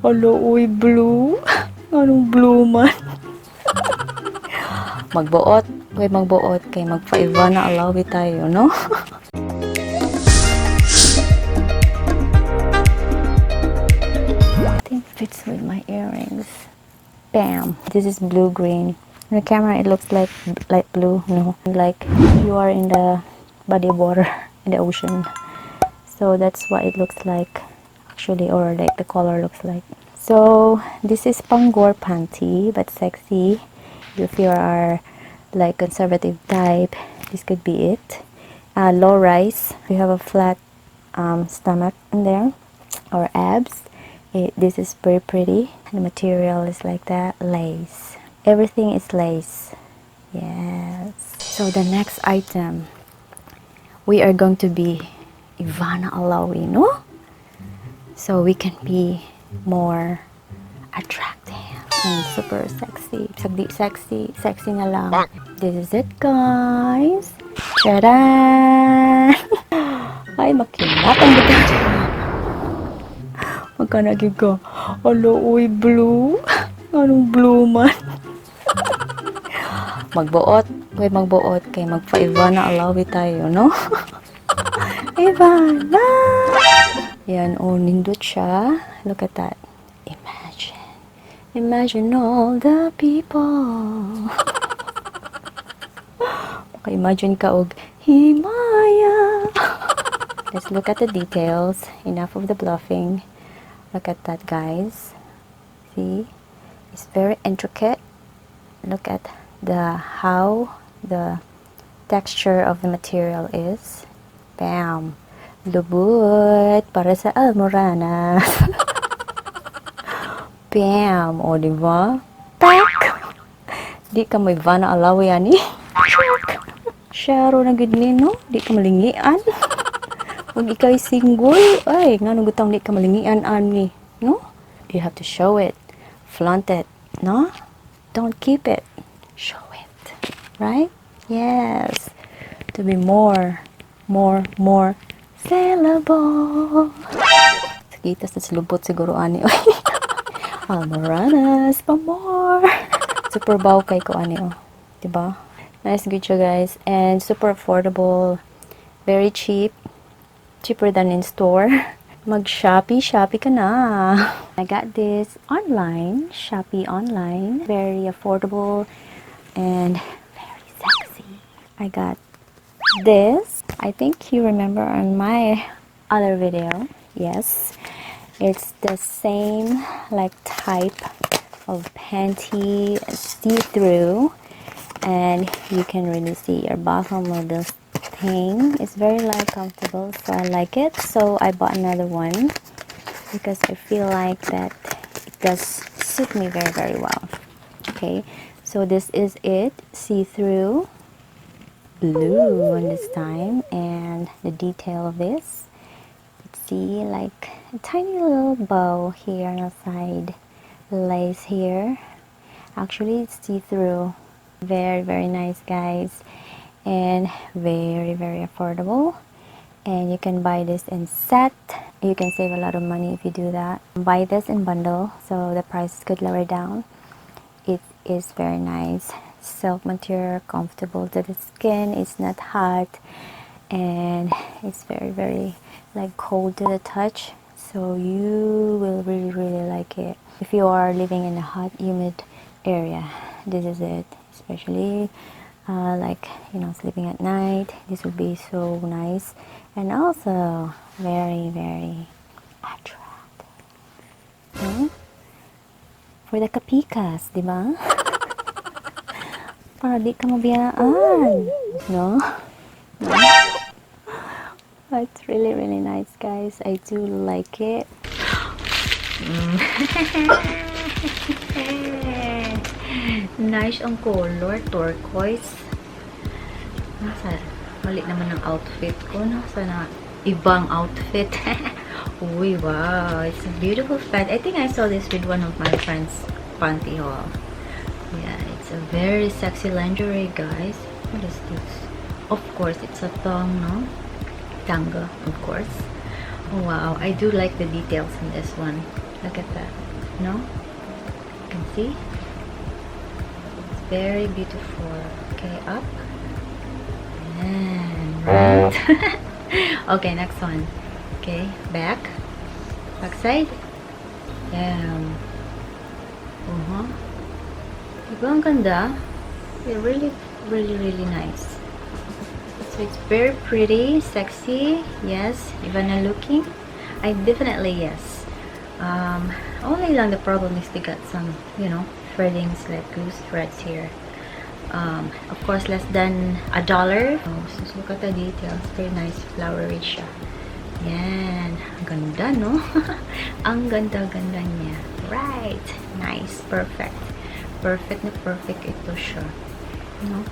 Alo, uy, blue. Anong blue man? Magbuot. Uy, magbuot. Kay magpa-iba na alawi tayo, no? I think fits with my earrings. Bam! This is blue-green. In the camera, it looks like light blue. No, like you are in the body of water in the ocean. So that's what it looks like, actually, or like the color looks like. So this is Panggor panty, but sexy. If you are like conservative type, this could be it. Low rise. You have a flat stomach in there, or abs. This is very pretty. The material is like that, lace. Everything is lace. Yes. So the next item, we are going to be Ivana Alawi, no? So we can be more attractive and super sexy. Sexy na lang. This is it, guys. Tcharan! Ay, makinatang dito. Magkanagig ko. Alo, uy, blue. Anong blue man? Magbuot. Uy, magbuot. Kay magpa-iba na alawi tayo, no? Ivana! Yan, oh, nindot siya. Look at that. Imagine all the people. Maka-imagine ka og himaya. Let's look at the details. Enough of the bluffing. Look at that, guys. See? It's very intricate. Look at how the texture of the material is. Bam! Lubot para sa almoranas. Bam! O, diba? Tak! Di ka may Ivana Alawi ani. Sharo na gud ni, no? Di ka malingian. Kung ikaw ay single, ay, nga nung gutang di ka malingian ani, no? You have to show it. Flaunt it, no? Don't keep it. Show it. Right? Yes. To be more sellable. Kita sa lubot siguro ani. Almoranas pa more. Super baw kay ko ani, oh. Diba? Nice good siya, guys. And super affordable. Very cheap. Cheaper than in store. Mag-Shopee ka na. I got this online. Shopee online. Very affordable and very sexy. I got this. I think you remember on my other video. Yes. It's the same like type of panty, see-through, and you can really see your bottom of this thing. It's very like comfortable, so I like it. So I bought another one because I feel like that it does suit me very well. Okay, so this is it, see-through, blue on this time, and the detail of this. See, like a tiny little bow here on the side, lace here. Actually, it's see-through. Very nice, guys, and very affordable. And you can buy this in set. You can save a lot of money if you do that. Buy this in bundle, so the price could lower down. It is very nice, silk material, comfortable to the skin. It's not hot, and it's very like cold to the touch, so you will really like it if you are living in a hot, humid area. This is it, especially like, you know, sleeping at night. This would be so nice, and also very attractive. For the kapikas, di ba? Para di ka mabiyaan, no? It's really nice, guys. I do like it. Nice ang color, turquoise. Nasa, mali naman ang outfit ko. Nasa na ibang outfit. Uy, wow. It's a beautiful pant. I think I saw this with one of my friends' panty haul. Yeah, it's a very sexy lingerie, guys. What is this? Of course, it's a thong, no? Tanga, of course. Oh, wow, I do like the details in this one. Look at that. No? You can see? It's very beautiful. Okay, up. And right. Okay, next one. Okay, back. Back side. Damn. Diba ang ganda? They're really, really, really nice. So it's very pretty, sexy. Yes, Ivana looking. I definitely yes. Only lang the problem is they got some, you know, threadings like loose threads here. Of course, less than $1. Oh, so look at the details. Very nice, flowery siya. Yan. Ang ganda, no? Ang ganda-ganda niya. Right. Nice. Perfect. Perfect na perfect ito siya. You know?